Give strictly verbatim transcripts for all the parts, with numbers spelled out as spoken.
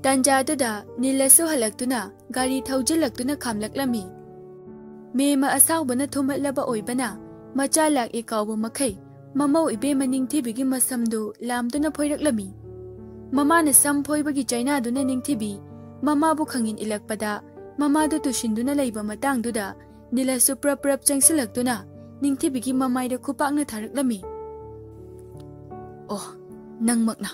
ꯇꯥꯟꯖꯥꯗꯨꯗ ꯅꯤꯂꯁꯨ ꯍꯜꯂꯛꯇꯨꯅ ꯒꯥꯔꯤ ꯊꯧꯖꯤꯜꯂꯛꯇꯨꯅ ꯈꯥꯝꯂꯛꯂꯝꯃꯤ꯫ ꯃꯦꯃ ꯑꯁꯥꯎꯕꯅ ꯊꯨꯝꯍꯠꯂꯕ ꯑꯣꯏꯕꯅ ꯃꯆꯥ ꯂꯥꯛꯏ ꯀꯥꯎꯕ ꯃꯈꯩ ꯃꯃꯧ ꯏꯕꯦꯝꯃ ꯅꯤꯡꯊꯤꯕꯤꯒꯤ ꯃꯁꯝꯗꯨ ꯂꯥꯝꯗꯨꯅ ꯐꯣꯏꯔꯛꯂꯝꯃꯤ꯫ ꯃꯃꯥꯅ ꯁꯝ ꯐꯣꯏꯕꯒꯤ ꯆꯩꯅꯥꯗꯨꯅ ꯅꯤꯡꯊꯤꯕꯤ ꯃꯃꯥꯕꯨ ꯈꯪꯉꯤꯟ ꯏꯜꯂꯛꯄꯗ ꯃꯃꯥꯗꯨ ꯇꯨꯁꯤꯟꯗꯨꯅ ꯂꯩꯕ ꯃꯇꯥꯡꯗꯨꯗ ꯅꯤꯂꯁꯨ ꯄ꯭ꯔꯞ ꯄ꯭ꯔꯞ ꯆꯪꯁꯤꯜꯂꯛꯇꯨꯅ ꯅꯤꯡꯊꯤꯕꯤꯒꯤ ꯃꯃꯥꯏꯗ ꯈꯨꯄꯥꯛꯅ ꯊꯥꯔꯛꯂꯝꯃꯤ꯫ "ꯑꯣ, ꯅꯪꯃꯛꯅ꯫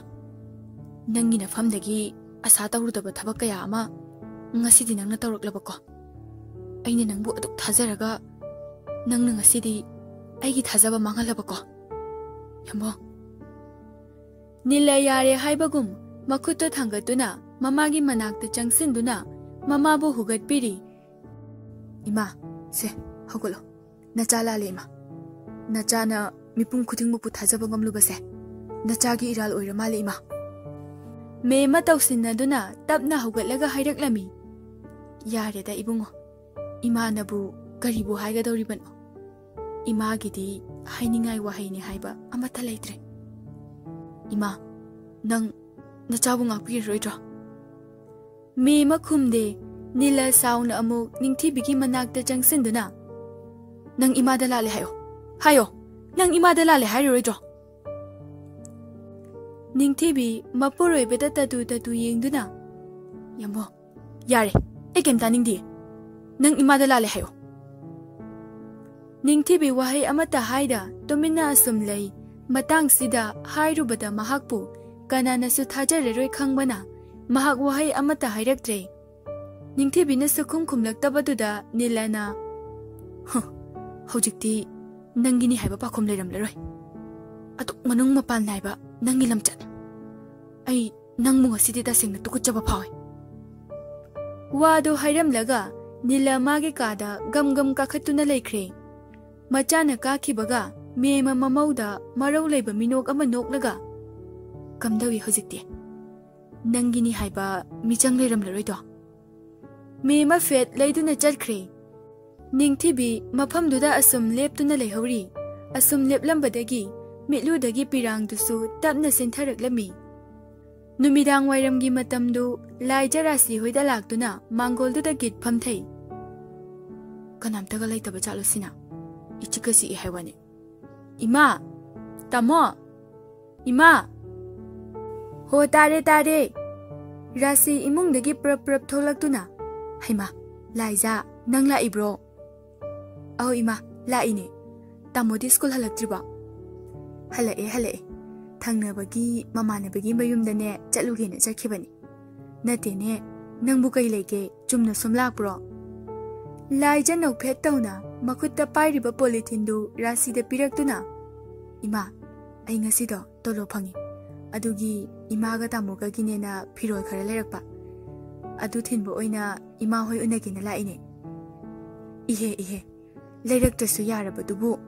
ꯅꯪꯒꯤ ꯅꯐꯝꯗꯒꯤ ꯑꯁꯥ ꯇꯧꯔꯨꯗꯕ ꯊꯕꯛ ꯀꯌꯥ ꯑꯃ ꯉꯁꯤꯗꯤ ꯅꯪꯅ ꯇꯧꯔꯛꯂꯕꯀꯣ꯫ ꯑꯩꯅ ꯅꯪꯕꯨ ꯑꯗꯨꯛ ꯊꯥꯖꯔꯒ ꯅꯪꯅ ꯉꯁꯤꯗꯤ ꯑꯩꯒꯤ ꯊꯥꯖꯕ ꯃꯥꯡꯍꯜꯂꯕꯀꯣ, ꯌꯥꯝꯕꯣ?" ꯅꯤꯂ ꯌꯥꯔꯦ ꯍꯥꯏꯕꯒꯨꯝ ꯃꯈꯨꯠꯇꯣ ꯊꯥꯡꯒꯠꯇꯨꯅ ꯃꯃꯥꯒꯤ ꯃꯅꯥꯛꯇ ꯆꯪꯁꯤꯟꯗꯨꯅ ꯃꯃꯥꯕꯨ ꯍꯨꯒꯠꯄꯤꯔꯤ꯫ "ꯏꯃꯥ, ꯁꯦ, ꯍꯧꯒꯠꯂꯣ꯫ ꯅꯆꯥ ꯂꯥꯜꯂꯦ, ꯏꯃꯥ꯫ ꯅꯆꯥꯅ ꯃꯤꯄꯨꯝ ꯈꯨꯗꯤꯡꯃꯛꯄꯨ ꯊꯥꯖꯕ ꯉꯝꯂꯨꯕꯁꯦ ꯅꯆꯥꯒꯤ ꯏꯔꯥꯜ ꯑꯣꯏꯔ ꯃꯥꯜꯂꯦ, ꯏꯃꯥ꯫" ꯃꯦꯃ ꯇꯧꯁꯤꯟꯅꯗꯨꯅ ꯇꯞꯅ ꯍꯧꯒꯠꯂꯒ ꯍꯥꯏꯔꯛꯂꯝꯃꯤ꯫ "ꯌꯥꯔꯦꯗ ꯏꯕꯨꯡꯉꯣ, ꯏꯃꯥꯅꯕꯨ ꯀꯔꯤꯕꯨ ꯍꯥꯏꯒꯗꯧꯔꯤꯕꯅꯣ? ꯏꯃꯥꯒꯤꯗꯤ ꯍꯥꯏꯅꯤꯡꯉꯥꯏ ꯋꯥꯍꯩꯅꯤ ꯍꯥꯏꯕ ꯑꯃꯠꯇ ꯂꯩꯇ꯭ꯔꯦ꯫ ꯏꯃꯥ, ꯅꯪ ꯅꯆꯥꯕꯨ ꯉꯥꯛꯄꯤꯔꯔꯣꯏꯗ꯭ꯔꯣ?" ꯃꯦꯃ ꯈꯨꯝꯗꯦ꯫ ꯅꯤꯂ ꯁꯥꯎꯅ ꯑꯃꯨꯛ ꯅꯤꯡꯊꯤꯕꯤꯒꯤ ꯃꯅꯥꯛꯇ ꯆꯪꯁꯤꯟꯗꯨꯅ, "ꯅꯪ ꯏꯃꯥꯗ ꯂꯥꯜꯂꯦ ꯍꯥꯏꯌꯣ꯫ ꯍꯥꯏꯌꯣ, ꯅꯪ ꯏꯃꯥꯗ ꯂꯥꯜꯂꯦ ꯍꯥꯏꯔꯔꯣꯏꯗ꯭ꯔꯣ?" ꯅꯤꯡꯊꯤꯕꯤ ꯃꯄꯨꯔꯣꯏꯕꯗ ꯇꯇꯨ ꯇꯇꯨ ꯌꯦꯡꯗꯨꯅ, "ꯌꯥꯝꯕꯣ, ꯌꯥꯔꯦ, ꯑꯩ ꯀꯩꯝ ꯇꯥꯅꯤꯡꯗꯦ꯫ ꯅꯪ ꯏꯃꯥꯗ ꯂꯥꯜꯂꯦ ꯍꯥꯏꯌꯣ꯫" ꯅꯤꯡꯊꯤꯕꯤ ꯋꯥꯍꯩ ꯑꯃꯠꯇ ꯍꯥꯏꯗ ꯇꯨꯃꯤꯟꯅ ꯑꯁꯨꯝ ꯂꯩ꯫ ꯃꯇꯥꯡꯁꯤꯗ ꯍꯥꯏꯔꯨꯕꯗ ꯃꯍꯥꯛꯄꯨ ꯀꯅꯥꯅꯁꯨ ꯊꯥꯖꯔꯔꯣꯏ ꯈꯪꯕꯅ ꯃꯍꯥꯛ ꯋꯥꯍꯩ ꯑꯃꯠꯇ ꯍꯥꯏꯔꯛꯇ꯭ꯔꯦ꯫ ꯅꯤꯡꯊꯤꯕꯤꯅ ꯁꯨꯈꯨꯝ ꯈꯨꯝꯂꯛꯇꯕꯗꯨꯗ ꯅꯤꯂꯅ, "ꯍ, ꯍꯧꯖꯤꯛꯇꯤ ꯅꯪꯒꯤꯅꯤ ꯍꯥꯏꯕ ꯄꯥꯈꯨꯝ ꯂꯩꯔꯝꯂꯔꯣꯏ꯫ ꯑꯗꯨꯛ ꯃꯅꯨꯡ ꯃꯄꯥꯟ ꯅꯥꯏꯕ ꯅꯪꯒꯤ ꯂꯝꯆꯠ꯫ ꯑꯩ ꯅꯪꯕꯨ ꯉꯁꯤꯗꯤ ꯇꯁꯦꯡꯅ ꯇꯨꯀꯠꯆꯕ ꯐꯥꯎꯏ꯫" ꯋꯥꯗꯨ ꯍꯥꯏꯔꯝꯂꯒ ꯅꯤꯂ ꯃꯥꯒꯤ ꯀꯥꯗ ꯒꯝ ꯒꯝ ꯀꯥꯈꯠꯇꯨꯅ ꯂꯩꯈ꯭ꯔꯦ꯫ ꯃꯆꯥꯅ ꯀꯥꯈꯤꯕꯒ ꯃꯦꯃ ꯃꯃꯧꯗ ꯃꯔꯧ ꯂꯩꯕ ꯃꯤꯅꯣꯛ ꯑꯃ ꯅꯣꯛꯂꯒ, "ꯀꯝꯗꯧꯏ ꯍꯧꯖꯤꯛꯇꯤ? ꯅꯪꯒꯤꯅꯤ ꯍꯥꯏꯕ ꯃꯤꯆꯪ ꯂꯩꯔꯝꯂꯔꯣꯏꯗꯣ?" ꯃꯦꯃ ꯐꯦꯠ ꯂꯩꯗꯨꯅ ꯆꯠꯈ꯭ꯔꯦ꯫ ꯅꯤꯡꯊꯤꯕꯤ ꯃꯐꯝꯗꯨꯗ ꯑꯁꯨꯝ ꯂꯦꯞꯇꯨꯅ ꯂꯩꯍꯧꯔꯤ꯫ ꯑꯁꯨꯝ ꯂꯦꯞꯂꯝꯕꯗꯒꯤ ꯃꯤꯠꯂꯨꯗꯒꯤ ꯄꯤꯔꯥꯡꯗꯨꯁꯨ ꯇꯞꯅ ꯆꯦꯟꯊꯔꯛꯂꯝꯃꯤ꯫ ꯅꯨꯃꯤꯗꯥꯡ ꯋꯥꯏꯔꯝꯒꯤ ꯃꯇꯝꯗꯨ ꯂꯥꯏꯖ ꯔꯥꯁꯤ ꯍꯣꯏꯗ ꯂꯥꯛꯇꯨꯅ ꯃꯥꯡꯒꯣꯜꯗꯨꯗ ꯒꯤꯠ ꯐꯝꯊꯩ꯫ ꯀꯅꯥꯝꯇꯒ ꯂꯩꯇꯕ ꯖꯥꯠꯂꯣ ꯁꯤꯅ? ꯏꯆꯤꯛꯀ ꯆꯤꯛꯏ ꯍꯥꯏ ꯋꯥꯅꯤ꯫ "ꯏꯃꯥ! ꯇꯥꯃꯣ! ꯏꯃꯥ!" "ꯍꯣ, ꯇꯥꯔꯦ, ꯇꯥꯔꯦ!" ꯔꯥꯁꯤ ꯏꯃꯨꯡꯗꯒꯤ ꯄ꯭ꯔꯞ ꯄ꯭ꯔꯞ ꯊꯣꯛꯂꯛꯇꯨꯅ, "ꯍꯩꯃꯥ, ꯂꯥꯏꯖꯥ, ꯅꯪ ꯂꯥꯛꯏꯕ꯭ꯔꯣ?" "ꯑꯧ ꯏꯃꯥ, ꯂꯥꯛꯏꯅꯦ꯫ ꯇꯥꯃꯣꯗꯤ ꯁ꯭ꯀꯨꯜ ꯍꯜꯂꯛꯇ꯭ꯔꯤꯕꯣ?" "ꯍꯜꯂꯛꯑꯦ, ꯍꯜꯂꯛꯑꯦ꯫ ꯊꯪꯅꯕꯒꯤ ꯃꯃꯥꯟꯅꯕꯒꯤ ꯃꯌꯨꯝꯗꯅꯦ ꯆꯠꯂꯨꯒꯦꯅ ꯆꯠꯈꯤꯕꯅꯤ꯫ ꯅꯠꯇꯦꯅꯦ, ꯅꯪꯕꯨ ꯀꯩ ꯂꯩꯒꯦ? ꯆꯨꯝꯅ ꯁꯨꯝ ꯂꯥꯛꯄ꯭ꯔꯣ?" ꯂꯥꯏꯖ ꯅꯣꯛꯐꯦꯠ ꯇꯧꯅ ꯃꯈꯨꯠꯇ ꯄꯥꯏꯔꯤꯕ ꯄꯣꯂꯤꯊꯤꯟꯗꯨ ꯔꯥꯁꯤꯗ ꯄꯤꯔꯛꯇꯨꯅ, "ꯏꯃꯥ, ꯑꯩ ꯉꯁꯤꯗꯣ ꯇꯣꯂꯣꯞ ꯐꯪꯉꯤ꯫ ꯑꯗꯨꯒꯤ ꯏꯃꯥꯒ ꯇꯥꯃꯣꯒꯒꯤꯅꯦꯅ ꯐꯤꯔꯣꯜ ꯈꯔ ꯂꯩꯔꯛꯄ꯫ ꯑꯗꯨ ꯊꯤꯟꯕ ꯑꯣꯏꯅ ꯏꯃꯥ ꯍꯣꯏ ꯎꯅꯒꯦꯅ ꯂꯥꯛꯏꯅꯦ꯫" "ꯏꯍꯦ, ꯏꯍꯦ, ꯂꯩꯔꯛꯇ꯭ꯔꯁꯨ ꯌꯥꯔꯕꯗꯨꯕꯨ꯫"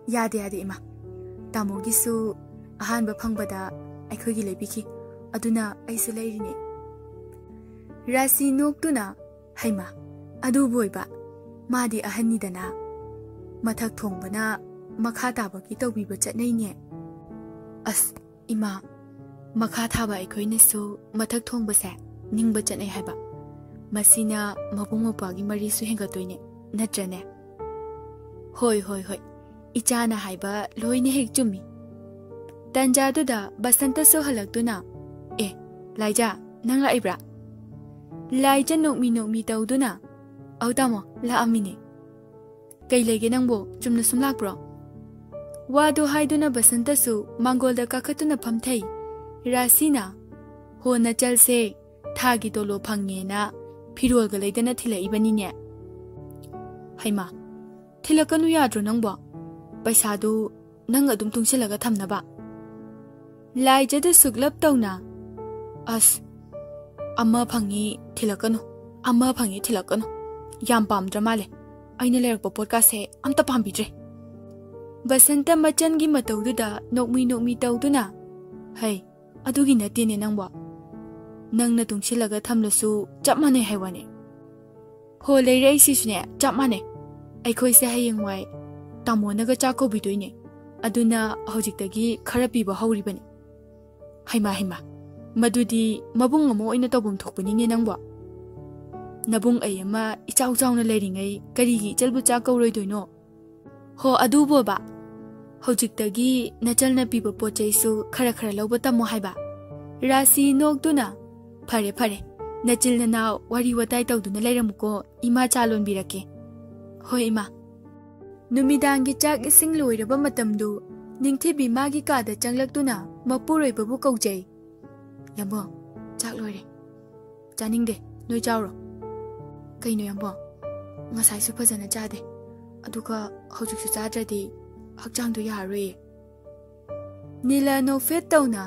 "ꯌꯥꯗꯦ, ꯌꯥꯗꯦ ꯏꯃꯥ꯫ ꯇꯥꯃꯣꯒꯤꯁꯨ ꯑꯍꯥꯟꯕ ꯐꯪꯕꯗ ꯑꯩꯈꯣꯏꯒꯤ ꯂꯩꯕꯤꯈꯤ꯫ ꯑꯗꯨꯅ ꯑꯩꯁꯨ ꯂꯩꯔꯤꯅꯦ꯫" ꯔꯥꯁꯤ ꯅꯣꯛꯇꯨꯅ, "ꯍꯩꯃꯥ, ꯑꯗꯨꯕꯨ ꯑꯣꯏꯕ, ꯃꯥꯗꯤ ꯑꯍꯟꯅꯤꯗꯅ꯫ ꯃꯊꯛ ꯊꯣꯡꯕꯅ ꯃꯈꯥ ꯇꯥꯕꯒꯤ ꯇꯧꯕꯤꯕ ꯆꯠꯅꯩꯅꯦ꯫" "ꯑꯁ, ꯏꯃꯥ, ꯃꯈꯥ ꯊꯥꯕ ꯑꯩꯈꯣꯏꯅꯁꯨ ꯃꯊꯛ ꯊꯣꯡꯕꯁꯦ ꯅꯤꯡꯕ ꯆꯠꯅꯩ ꯍꯥꯏꯕ꯫ ꯃꯁꯤꯅ ꯃꯕꯨꯡ ꯃꯧꯄ꯭ꯋꯥꯒꯤ ꯃꯔꯤꯁꯨ ꯍꯦꯟꯒꯠꯇꯣꯏꯅꯦ, ꯅꯠꯇ꯭ꯔꯅꯦ?" "ꯍꯣꯏ, ꯍꯣꯏ, ꯍꯣꯏ꯫ ꯏꯆꯥꯅ ꯍꯥꯏꯕ ꯂꯣꯏꯅ ꯍꯦꯛ ꯆꯨꯝꯃꯤ꯫" ꯇꯟꯖꯥꯗꯨꯗ ꯕꯁꯟꯇꯁꯨ ꯍꯜꯂꯛꯇꯨꯅ, "ꯑꯦ, ꯂꯥꯏꯖꯥ, ꯅꯪ ꯂꯥꯛꯏꯕ꯭ꯔꯥ?" ꯂꯥꯏꯖꯥ ꯅꯣꯛꯃꯤ ꯅꯣꯛꯃꯤ ꯇꯧꯗꯨꯅ, "ꯑꯧ ꯇꯥꯃꯣ, ꯂꯥꯛꯑꯝꯃꯤꯅꯦ꯫ ꯀꯩ ꯂꯩꯒꯦ ꯅꯪꯕꯨ? ꯆꯨꯝꯅ ꯁꯨꯝ ꯂꯥꯛꯄ꯭ꯔꯣ?" ꯋꯥꯗꯨ ꯍꯥꯏꯗꯨꯅ ꯕꯁꯟꯇꯁꯨ ꯃꯥꯡꯒꯣꯜꯗ ꯀꯥꯈꯠꯇꯨꯅ ꯐꯝꯊꯩ꯫ ꯔꯥꯁꯤꯅ, "ꯍꯣ, ꯅꯆꯜꯁꯦ ꯊꯥꯒꯤ ꯇꯣꯂꯣꯞ ꯐꯪꯉꯦꯅ ꯐꯤꯔꯣꯜꯒ ꯂꯩꯗꯅ ꯊꯤꯜꯂꯛꯏꯕꯅꯤꯅꯦ꯫" "ꯍꯩꯃꯥ, ꯊꯤꯜꯂꯛꯀꯅꯨ ꯌꯥꯗ꯭ꯔꯣ ꯅꯪꯕꯣ? ꯄꯩꯁꯥꯗꯨ ꯅꯪ ꯑꯗꯨꯝ ꯇꯨꯡꯁꯤꯜꯂꯒ ꯊꯝꯅꯕ꯫" ꯂꯥꯏꯖꯗ ꯁꯨꯛꯂꯞ ꯇꯧꯅ, "ꯑꯁ, ꯑꯃ ꯐꯪꯉꯤ ꯊꯤꯜꯂꯛꯀꯅꯨ, ꯑꯃ ꯐꯪꯉꯤ ꯊꯤꯜꯂꯛꯀꯅꯨ꯫ ꯌꯥꯝ ꯄꯥꯝꯗ꯭ꯔ ꯃꯥꯜꯂꯦ꯫ ꯑꯩꯅ ꯂꯩꯔꯛꯄ ꯄꯣꯠꯀꯥꯁꯦ ꯑꯝꯇ ꯄꯥꯝꯕꯤꯗ꯭ꯔꯦ꯫" ꯕꯁꯟꯇ ꯃꯆꯟꯒꯤ ꯃꯇꯧꯗꯨꯗ ꯅꯣꯛꯃꯤ ꯅꯣꯛꯃꯤ ꯇꯧꯗꯨꯅ, "ꯍꯩ, ꯑꯗꯨꯒꯤ ꯅꯠꯇꯦꯅꯦ ꯅꯪꯕꯣ꯫ ꯅꯪꯅ ꯇꯨꯡꯁꯤꯜꯂꯒ ꯊꯝꯂꯁꯨ ꯆꯞ ꯃꯥꯟꯅꯩ ꯍꯥꯏ ꯋꯥꯅꯦ꯫" "ꯍꯣ, ꯂꯩꯔꯛꯏꯁꯤꯁꯨꯅꯦ ꯆꯞ ꯃꯥꯟꯅꯩ꯫ ꯑꯩꯈꯣꯏꯁꯦ ꯍꯌꯦꯡꯋꯥꯏ ꯇꯥꯃꯣꯅꯒ ꯆꯥꯛ ꯀꯧꯕꯤꯗꯣꯏꯅꯦ꯫ ꯑꯗꯨꯅ ꯍꯧꯖꯤꯛꯇꯒꯤ ꯈꯔ ꯄꯤꯕ ꯍꯧꯔꯤꯕꯅꯤ꯫" "ꯍꯩꯃꯥ, ꯍꯩꯃꯥ, ꯃꯗꯨꯗꯤ ꯃꯕꯨꯡ ꯑꯃ ꯑꯣꯏꯅ ꯇꯧꯐꯝ ꯊꯣꯛꯄꯅꯤꯅꯦ ꯅꯪꯕꯣ꯫ ꯅꯕꯨꯡ ꯑꯩ ꯑꯃ ꯏꯆꯥꯎ ꯆꯥꯎꯅ ꯂꯩꯔꯤꯉꯩ ꯀꯔꯤꯒꯤ ꯏꯆꯜꯕꯨ ꯆꯥꯛ ꯀꯧꯔꯣꯏꯗꯣꯏꯅꯣ? ꯍꯣ, ꯑꯗꯨꯕꯣꯕ, ꯍꯧꯖꯤꯛꯇꯒꯤ ꯅꯆꯜꯅ ꯄꯤꯕ ꯄꯣꯠ ꯆꯩꯁꯨ ꯈꯔ ꯈꯔ ꯂꯧꯕ ꯇꯝꯃꯣ ꯍꯥꯏꯕ꯫ ꯔꯥꯁꯤ ꯅꯣꯛꯇꯨꯅ, "ꯐꯔꯦ, ꯐꯔꯦ, ꯅꯆꯤꯜ ꯅꯅꯥꯎ ꯋꯥꯔꯤ ꯋꯥꯇꯥꯏ ꯇꯧꯗꯨꯅ ꯂꯩꯔꯝꯃꯨꯀꯣ, ꯏꯃꯥ ꯆꯥ ꯂꯣꯟꯕꯤꯔꯛꯀꯦ꯫" "ꯍꯣꯏ, ꯏꯃꯥ꯫" ꯅꯨꯃꯤꯗꯥꯡꯒꯤ ꯆꯥꯛ ꯏꯁꯤꯡ ꯂꯣꯏꯔꯕ ꯃꯇꯝꯗꯨ ꯅꯤꯡꯊꯤꯕꯤ ꯃꯥꯒꯤ ꯀꯥꯗ ꯆꯪꯂꯛꯇꯨꯅ ꯃꯄꯨꯔꯣꯏꯕꯕꯨ ꯀꯧꯖꯩ꯫ "ꯌꯥꯝꯕꯣ, ꯆꯥꯛ ꯂꯣꯏꯔꯦ꯫ ꯆꯥꯅꯤꯡꯗꯦ, ꯅꯣꯏ ꯆꯥꯎꯔꯣ꯫" "ꯀꯩꯅꯣ ꯌꯥꯝꯕꯣ? ꯉꯁꯥꯏꯁꯨ ꯐꯖꯅ ꯆꯥꯗꯦ, ꯑꯗꯨꯒ ꯍꯧꯖꯤꯛꯁꯨ ꯆꯥꯗ꯭ꯔꯗꯤ ꯍꯛꯆꯥꯡꯗꯣ ꯌꯥꯔꯔꯣꯏꯌꯦ꯫" ꯅꯤꯂꯥ ꯅꯣꯛꯐꯦꯠ ꯇꯧꯅ,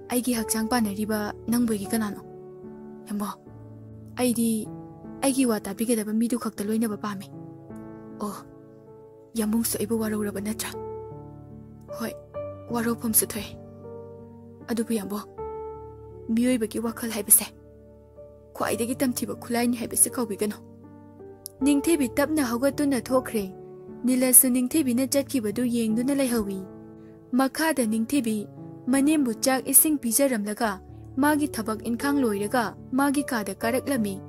"ꯑꯩꯒꯤ ꯍꯛꯆꯥꯡ ꯄꯥꯟꯅꯔꯤꯕ ꯅꯪꯕꯨꯒꯤ ꯀꯅꯥꯅꯣ? ꯌꯥꯝꯕꯣ, ꯑꯩꯗꯤ ꯑꯩꯒꯤ ꯋꯥ ꯇꯥꯕꯤꯒꯗꯕ ꯃꯤꯗꯨ ꯈꯛꯇ ꯂꯣꯏꯅꯕ ꯄꯥꯝꯃꯤ꯫" "ꯑꯣ, ꯌꯥꯝꯕꯨꯡꯁꯨ ꯑꯩꯕꯨ ꯋꯥꯔꯧꯔꯕ ꯅꯠꯇ꯭ꯔꯥ?" "ꯍꯣꯏ, ꯋꯥꯔꯧꯐꯝꯁꯨ ꯊꯣꯛꯑꯦ꯫ ꯑꯗꯨꯕꯨ ꯌꯥꯝꯕꯣ, ꯃꯤꯑꯣꯏꯕꯒꯤ ꯋꯥꯈꯜ ꯍꯥꯏꯕꯁꯦ ꯈ꯭ꯋꯥꯏꯗꯒꯤ ꯇꯝꯊꯤꯕ ꯈꯨꯠꯂꯥꯏꯅꯤ ꯍꯥꯏꯕꯁꯤ ꯀꯥꯎꯕꯤꯒꯅꯨ꯫" ꯅꯤꯡꯊꯤꯕꯤ ꯇꯞꯅ ꯍꯧꯒꯠꯇꯨꯅ ꯊꯣꯛꯈ꯭ꯔꯦ꯫ ꯅꯤꯂꯁꯨ ꯅꯤꯡꯊꯤꯕꯤꯅ ꯆꯠꯈꯤꯕꯗꯨ ꯌꯦꯡꯗꯨꯅ ꯂꯩꯍꯧꯏ꯫ ꯃꯈꯥꯗ ꯅꯤꯡꯊꯤꯕꯤ ꯃꯅꯦꯝꯕꯨ ꯆꯥꯛ ꯏꯁꯤꯡ ꯄꯤꯖꯔꯝꯂꯒ ꯃꯥꯒꯤ ꯊꯕꯛ ꯏꯟꯈꯥꯡ ꯂꯣꯏꯔꯒ ꯃꯥꯒꯤ ꯀꯥꯗ ꯀꯥꯔꯛꯂꯝꯃꯤ꯫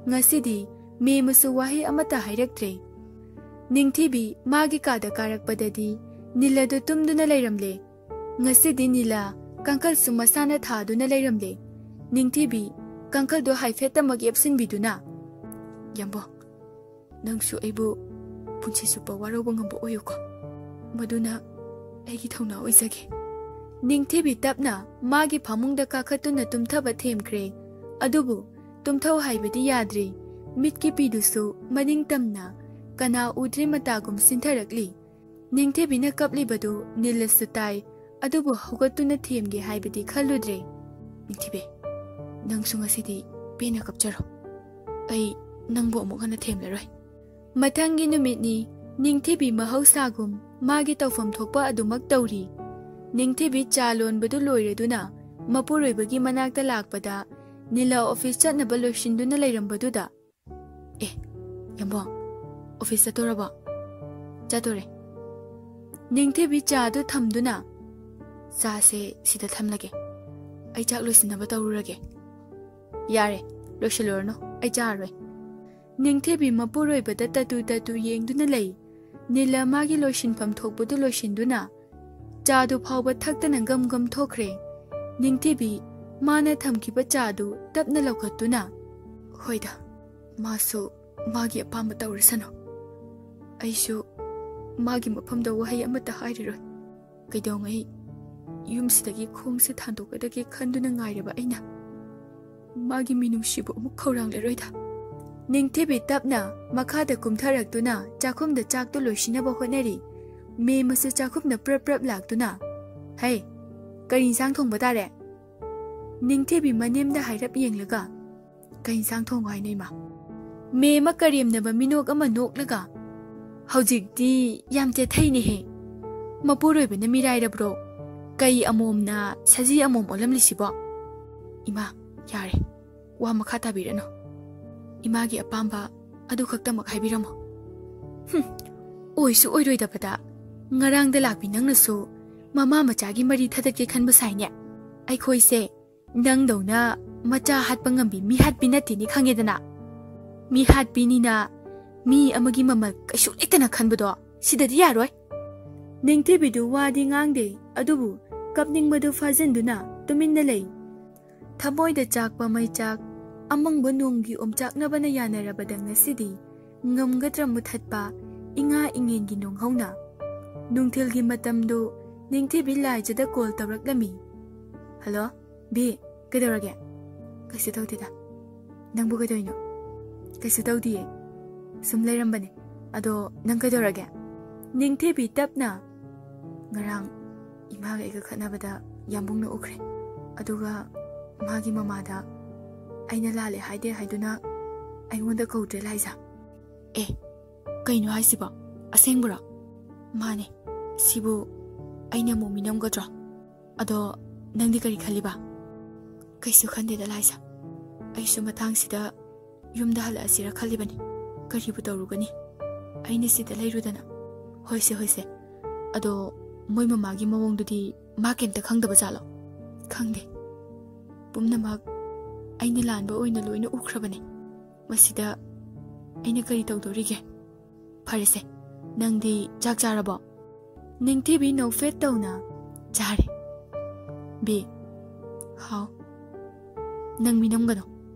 ꯉꯁꯤꯗꯤ ꯃꯦꯝꯃꯁꯨ ꯋꯥꯍꯩ ꯑꯃꯠꯇ ꯍꯥꯏꯔꯛꯇ꯭ꯔꯦ꯫ ꯅꯤꯡꯊꯤꯕꯤ ꯃꯥꯒꯤ ꯀꯥꯗ ꯀꯥꯔꯛꯄꯗꯗꯤ ꯅꯤꯂꯗꯨ ꯇꯨꯝꯗꯨꯅ ꯂꯩꯔꯝꯂꯦ꯫ ꯉꯁꯤꯗꯤ ꯅꯤꯂꯥ ꯀꯥꯡꯈꯜꯁꯨ ꯃꯁꯥꯅ ꯊꯥꯗꯨꯅ ꯂꯩꯔꯝꯂꯦ꯫ ꯅꯤꯡꯊꯤꯕꯤ ꯀꯥꯡꯈꯜꯗꯣ ꯍꯥꯏꯐꯦꯠꯇꯃꯛ ꯌꯦꯞꯁꯤꯟꯕꯤꯗꯨꯅ, "ꯌꯥꯝꯕꯣ, ꯅꯪꯁꯨ ꯑꯩꯕꯨ ꯄꯨꯟꯁꯤ ꯆꯨꯞꯄ ꯋꯥꯔꯧꯕ ꯉꯝꯕ ꯑꯣꯏꯌꯨꯀꯣ꯫ ꯃꯗꯨꯅ ꯑꯩꯒꯤ ꯊꯧꯅꯥ ꯑꯣꯏꯖꯒꯦ꯫" ꯅꯤꯡꯊꯤꯕꯤ ꯇꯞꯅ ꯃꯥꯒꯤ ꯐꯃꯨꯡꯗ ꯀꯥꯈꯠꯇꯨꯅ ꯇꯨꯝꯊꯕ ꯊꯦꯝꯈ꯭ꯔꯦ꯫ ꯑꯗꯨꯕꯨ ꯇꯨꯝꯊꯧ ꯍꯥꯏꯕꯗꯤ ꯌꯥꯗ꯭ꯔꯦ꯫ ꯃꯤꯠꯀꯤ ꯄꯤꯗꯨꯁꯨ ꯃꯅꯤꯡ ꯇꯝꯅ ꯀꯅꯥ ꯎꯗ꯭ꯔꯤ ꯃꯇꯥꯒꯨꯝ ꯁꯤꯟꯊꯔꯛꯂꯤ꯫ ꯅꯤꯡꯊꯤꯕꯤꯅ ꯀꯞꯂꯤꯕꯗꯨ ꯅꯤꯂꯁꯨ ꯇꯥꯏ, ꯑꯗꯨꯕꯨ ꯍꯧꯒꯠꯇꯨꯅ ꯊꯦꯝꯒꯦ ꯍꯥꯏꯕꯗꯤ ꯈꯜꯂꯨꯗ꯭ꯔꯦ꯫ "ꯅꯤꯡꯊꯤꯕꯤ, ꯅꯪꯁꯨ ꯉꯁꯤꯗꯤ ꯄꯦꯟꯅ ꯀꯞꯆꯔꯣ꯫ ꯑꯩ ꯅꯪꯕꯨ ꯑꯃꯨꯛ ꯍꯟꯅ ꯊꯦꯝꯂꯔꯣꯏ꯫" ꯃꯊꯪꯒꯤ ꯅꯨꯃꯤꯠꯅꯤ꯫ ꯅꯤꯡꯊꯤꯕꯤ ꯃꯍꯧꯁꯥꯒꯨꯝ ꯃꯥꯒꯤ ꯇꯧꯐꯝ ꯊꯣꯛꯄ ꯑꯗꯨꯃꯛ ꯇꯧꯔꯤ꯫ ꯅꯤꯡꯊꯤꯕꯤ ꯆꯥ ꯂꯣꯟꯕꯗꯨ ꯂꯣꯏꯔꯗꯨꯅ ꯃꯄꯨꯔꯣꯏꯕꯒꯤ ꯃꯅꯥꯛꯇ ꯂꯥꯛꯄꯗ ꯅꯤꯂꯥ ꯑꯣꯐꯤꯁ ꯆꯠꯅꯕ ꯂꯣꯏꯁꯤꯟꯗꯨꯅ ꯂꯩꯔꯝꯕꯗꯨꯗ, "ꯑꯦ, ꯌꯥꯝꯕꯣ, ꯑꯣꯐꯤꯁ ꯆꯠꯇꯣꯔꯕꯣ?" "ꯆꯠꯇꯣꯔꯦ꯫" ꯅꯤꯡꯊꯤꯕꯤ ꯆꯥꯗꯨ ꯊꯝꯗꯨꯅ, "ꯆꯥꯁꯦ ꯁꯤꯗ ꯊꯝꯂꯒꯦ꯫ ꯑꯩ ꯆꯥꯛ ꯂꯣꯏꯁꯤꯟꯅꯕ ꯇꯧꯔꯨꯔꯒꯦ꯫ ꯌꯥꯔꯦ, ꯂꯣꯏꯁꯤꯜꯂꯨꯔꯅꯨ, ꯑꯩ ꯆꯥꯔꯔꯣꯏ꯫ ꯅꯤꯡꯊꯤꯕꯤ ꯃꯄꯨꯔꯣꯏꯕꯗ ꯇꯠꯇꯨ ꯇꯠꯇꯨ ꯌꯦꯡꯗꯨꯅ ꯂꯩ꯫ ꯅꯤꯂ ꯃꯥꯒꯤ ꯂꯣꯏꯁꯤꯟꯐꯝ ꯊꯣꯛꯄꯗꯨ ꯂꯣꯏꯁꯤꯟꯗꯨꯅ ꯆꯥꯗꯨ ꯐꯥꯎꯕ ꯊꯛꯇꯅ ꯒꯝ ꯒꯝ ꯊꯣꯛꯈ꯭ꯔꯦ꯫ ꯅꯤꯡꯊꯤꯕꯤ ꯃꯥꯅ ꯊꯝꯈꯤꯕ ꯆꯥꯗꯨ ꯇꯞꯅ ꯂꯧꯈꯠꯇꯨꯅ, "ꯍꯣꯏꯗ, ꯃꯥꯁꯨ ꯃꯥꯒꯤ ꯑꯄꯥꯝꯕ ꯇꯧꯔꯁꯅꯨ꯫ ꯑꯩꯁꯨ ꯃꯥꯒꯤ ꯃꯐꯝꯗ ꯋꯥꯍꯩ ꯑꯃꯠꯇ ꯍꯥꯏꯔꯔꯣꯏ꯫ ꯀꯩꯗꯧꯉꯩ ꯌꯨꯝꯁꯤꯗꯒꯤ ꯈꯣꯡꯁꯦ ꯊꯥꯡꯗꯣꯛꯀꯗꯒꯦ ꯈꯟꯗꯨꯅ ꯉꯥꯏꯔꯕ ꯑꯩꯅ ꯃꯥꯒꯤ ꯃꯤꯅꯨꯡꯁꯤꯕꯨ ꯑꯃꯨꯛ ꯈꯧꯔꯥꯡꯂꯔꯣꯏꯗ꯫" ꯅꯤꯡꯊꯤꯕꯤ ꯇꯞꯅ ꯃꯈꯥꯗ ꯀꯨꯝꯊꯔꯛꯇꯨꯅ ꯆꯥꯛꯈꯨꯝꯗ ꯆꯥꯛꯇꯨ ꯂꯣꯏꯁꯤꯟꯅꯕ ꯍꯣꯠꯅꯔꯤ꯫ ꯃꯦꯝꯃꯁꯨ ꯆꯥꯛꯈꯨꯝꯗ ꯄ꯭ꯔꯞ ꯄ꯭ꯔꯞ ꯂꯥꯛꯇꯨꯅ, "ꯍꯩ, ꯀꯔꯤ ꯏꯟꯁꯥꯡ ꯊꯣꯡꯕ ꯇꯥꯔꯦ?" ꯅꯤꯡꯊꯤꯕꯤ ꯃꯅꯦꯝꯗ ꯍꯥꯏꯔꯞ ꯌꯦꯡꯂꯒ, "ꯀꯩ ꯏꯟꯁꯥꯡ ꯊꯣꯡꯉꯣ ꯍꯥꯏꯅꯣ, ꯏꯃꯥ?" ꯃꯦꯝꯃ ꯀꯔꯦꯝꯅꯕ ꯃꯤꯅꯣꯛ ꯑꯃ ꯅꯣꯛꯂꯒ, "ꯍꯧꯖꯤꯛꯇꯤ ꯌꯥꯝ ꯆꯦꯊꯩꯅꯦꯍꯦ꯫ ꯃꯄꯨꯔꯣꯏꯕꯅ ꯃꯤꯔꯥꯏꯔꯕ꯭ꯔꯣ? ꯀꯩ ꯑꯃꯣꯝꯅ ꯁꯖꯤ ꯑꯃꯣꯝ ꯑꯣꯜꯂꯝꯂꯤꯁꯤꯕꯣ?" "ꯏꯃꯥ, ꯌꯥꯔꯦ꯫ ꯋꯥ ꯃꯈꯥ ꯇꯥꯕꯤꯔꯅꯨ꯫ ꯏꯃꯥꯒꯤ ꯑꯄꯥꯝꯕ ꯑꯗꯨ ꯈꯛꯇꯃꯛ ꯍꯥꯏꯕꯤꯔꯝꯃꯣ꯫" "ꯍꯨꯝ, ꯑꯣꯏꯁꯨ ꯑꯣꯏꯔꯣꯏꯗꯕꯗ ꯉꯔꯥꯡꯗ ꯂꯥꯛꯄꯤ ꯅꯪꯅꯁꯨ ꯃꯃꯥ ꯃꯆꯥꯒꯤ ꯃꯔꯤ ꯊꯗꯠꯀꯦ ꯈꯟꯕ ꯁꯥꯏꯅꯦ꯫ ꯑꯩꯈꯣꯏꯁꯦ ꯅꯪꯗꯧꯅ ꯃꯆꯥ ꯍꯥꯠꯄ ꯉꯝꯕꯤ ꯃꯤꯍꯥꯠꯄꯤ ꯅꯠꯇꯦꯅꯦ, ꯈꯪꯉꯦꯗꯅ꯫ ꯃꯤꯍꯥꯠꯄꯤꯅꯤꯅ ꯃꯤ ꯑꯃꯒꯤ ꯃꯃꯜ ꯀꯩꯁꯨ ꯂꯩꯇꯅ ꯈꯟꯕꯗꯣ ꯁꯤꯗꯗꯤ ꯌꯥꯔꯣꯏ꯫" ꯅꯤꯡꯊꯤꯕꯤꯗꯨ ꯋꯥꯗꯤ ꯉꯥꯡꯗꯦ, ꯑꯗꯨꯕꯨ ꯀꯞꯅꯤꯡꯕꯗꯨ ꯐꯥꯖꯤꯟꯗꯨꯅ ꯇꯨꯃꯤꯟꯅ ꯂꯩ꯫ ꯊꯃꯣꯏꯗ ꯆꯥꯛꯄ ꯃꯩꯆꯥꯛ, ꯑꯃꯪꯕ ꯅꯣꯡꯒꯤ ꯑꯣꯝꯆꯥꯛꯅꯕꯅ ꯌꯥꯅꯔꯕꯗ ꯉꯁꯤꯗꯤ ꯉꯝꯒꯗ꯭ꯔꯥ ꯃꯨꯊꯠꯄ ꯏꯉꯥ ꯏꯉꯦꯟꯒꯤ ꯅꯣꯡꯍꯧꯅ? ꯅꯨꯡꯊꯤꯜꯒꯤ ꯃꯇꯝꯗꯨ ꯅꯤꯡꯊꯤꯕꯤ ꯂꯥꯏꯖꯗ ꯀꯣꯜ ꯇꯧꯔꯛꯂꯝꯃꯤ꯫ "ꯍꯜꯂꯣ, ꯕꯤ, ꯀꯩꯗꯧꯔꯒꯦ?" "ꯀꯩꯁꯨ ꯇꯧꯗꯦꯗ꯫ ꯅꯪꯕꯨ ꯀꯩꯗꯧꯔꯤꯅꯣ?" "ꯀꯩꯁꯨ ꯇꯧꯗꯤꯌꯦ꯫ ꯁꯨꯝ ꯂꯩꯔꯝꯕꯅꯦ꯫ ꯑꯗꯣ ꯅꯪ ꯀꯩꯗꯧꯔꯒꯦ?" ꯅꯤꯡꯊꯤꯕꯤ ꯇꯞꯅ, "ꯉꯔꯥꯡ ꯏꯃꯥꯒ ꯑꯩꯒ ꯈꯠꯅꯕꯗ ꯌꯥꯝꯕꯨꯡꯅ ꯎꯈ꯭ꯔꯦ꯫ ꯑꯗꯨꯒ ꯃꯥꯒꯤ ꯃꯃꯥꯗ ꯑꯩꯅ ꯂꯥꯜꯂꯦ ꯍꯥꯏꯗꯦ ꯍꯥꯏꯗꯨꯅ ꯑꯩꯉꯣꯟꯗ ꯀꯧꯗ꯭ꯔꯦ, ꯂꯥꯏꯖꯥ꯫" "ꯑꯦ, ꯀꯩꯅꯣ ꯍꯥꯏꯁꯤꯕꯣ? ꯑꯁꯦꯡꯕꯔꯣ?" "ꯃꯥꯅꯦ꯫ ꯁꯤꯕꯨ ꯑꯩꯅ ꯑꯃꯨꯛ ꯃꯤꯅꯝꯒꯗ꯭ꯔꯣ? ꯑꯗꯣ ꯅꯪꯗꯤ ꯀꯔꯤ ꯈꯜꯂꯤꯕ?" "ꯀꯩꯁꯨ ꯈꯟꯗꯦꯗ, ꯂꯥꯏꯖꯥ꯫ ꯑꯩꯁꯨ ꯃꯇꯥꯡꯁꯤꯗ ꯌꯨꯝꯗ ꯍꯜꯂꯛꯑꯁꯤꯔ ꯈꯜꯂꯤꯕꯅꯤ꯫ ꯀꯔꯤꯕꯨ ꯇꯧꯔꯨꯒꯅꯤ? ꯑꯩꯅ ꯁꯤꯗ ꯂꯩꯔꯨꯗꯅ꯫" "ꯍꯣꯏꯁꯦ, ꯍꯣꯏꯁꯦ꯫ ꯑꯗꯣ ꯃꯣꯏ ꯃꯃꯥꯒꯤ ꯃꯑꯣꯡꯗꯨꯗꯤ ꯃꯥ ꯀꯩꯝꯇ ꯈꯪꯗꯕ ꯖꯥꯠꯂꯣ?" "ꯈꯪꯗꯦ꯫ ꯄꯨꯝꯅꯃꯛ ꯑꯩꯅ ꯂꯥꯟꯕ ꯑꯣꯏꯅ ꯂꯣꯏꯅ ꯎꯈ꯭ꯔꯕꯅꯦ꯫ ꯃꯁꯤꯗ ꯑꯩꯅ ꯀꯔꯤ ꯇꯧꯗꯣꯔꯤꯒꯦ? ꯐꯔꯦꯁꯦ, ꯅꯪꯗꯤ ꯆꯥꯛ ꯆꯥꯔꯕꯣ? ꯅꯤꯡꯊꯤꯕꯤ ꯅꯧꯐꯦꯠ ꯇꯧꯅ, "ꯆꯥꯔꯦ, ꯕꯤ꯫" "ꯍꯥꯎ?" "ꯅꯪ ꯃꯤꯅꯝꯒꯅꯣ꯫